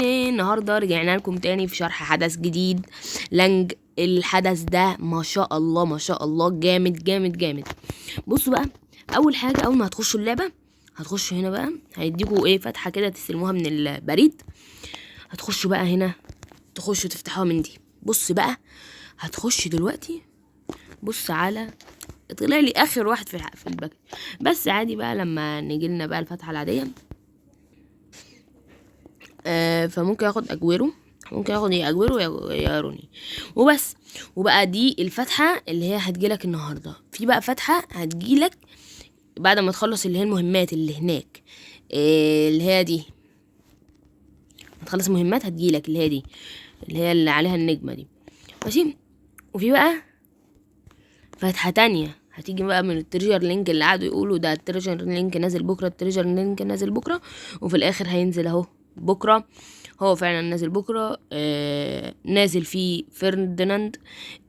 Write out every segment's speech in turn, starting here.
النهارده رجعنا لكم تاني في شرح حدث جديد لانج. الحدث ده ما شاء الله ما شاء الله جامد جامد جامد. بصوا بقى، اول حاجة اول ما هتخشوا اللعبة هتخشوا هنا بقى، هيديكوا ايه فتحه كده تستلموها من البريد. هتخشوا بقى هنا، تخشوا تفتحوها من دي. بص بقى هتخش دلوقتي، بص على طلع لي اخر واحد في ال pack، بس عادي بقى لما نيجي لنا بقى الفتحة العادية. فممكن اخد اجويرو، ممكن اخد يا اجويرو يا روني وبس. وبقى دي الفتحة اللي هي هتجيلك النهارده. في بقى فتحه هتجيلك بعد ما تخلص اللي هي المهمات اللي هناك، اللي هي دي. هتخلص المهمات هتجيلك اللي هي دي، اللي هي اللي عليها النجمة دي، ماشي. وفي بقى فتحه تانية هتيجي بقى من ال treasure link اللي قعدوا يقولوا ده ال treasure link نازل بكره، ال treasure link نازل بكره، وفي الاخر هينزل اهو بكره. هو فعلا نازل بكره. نازل فيه فرديناند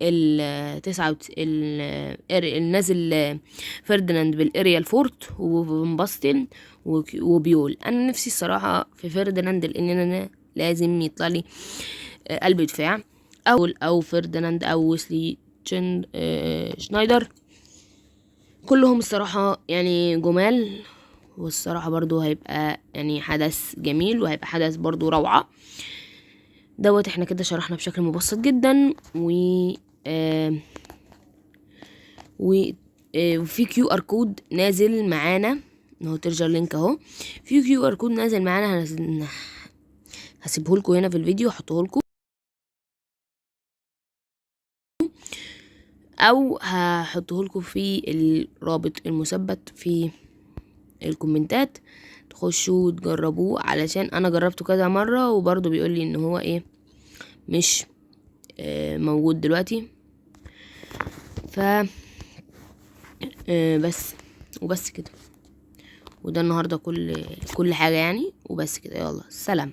ال تسعة وت-، ال، نازل فرديناند بالاريال فورت وفان وبيول. انا نفسي الصراحة في فرديناند، لان انا لازم يطلع لي، قلب دفاع او فرديناند او ويسلي شنايدر. كلهم الصراحة جمال، والصراحة برضو هيبقى حدث جميل، وهيبقى حدث برضو روعة. دوت احنا كده شرحنا بشكل مبسط جدا. وفي QR code نازل معانا، اهو treasure link اهو، في QR code نازل معانا، هسيبه لكم هنا في الفيديو، هحطه لكم او هحطه لكم في الرابط المثبت في الكومنتات، تخشوا وتجربوه، علشان انا جربته كذا مرة وبرضه بيقول لي ان هو مش موجود دلوقتي. بس وبس كده، وده النهارده كل حاجة وبس كده. يلا سلام.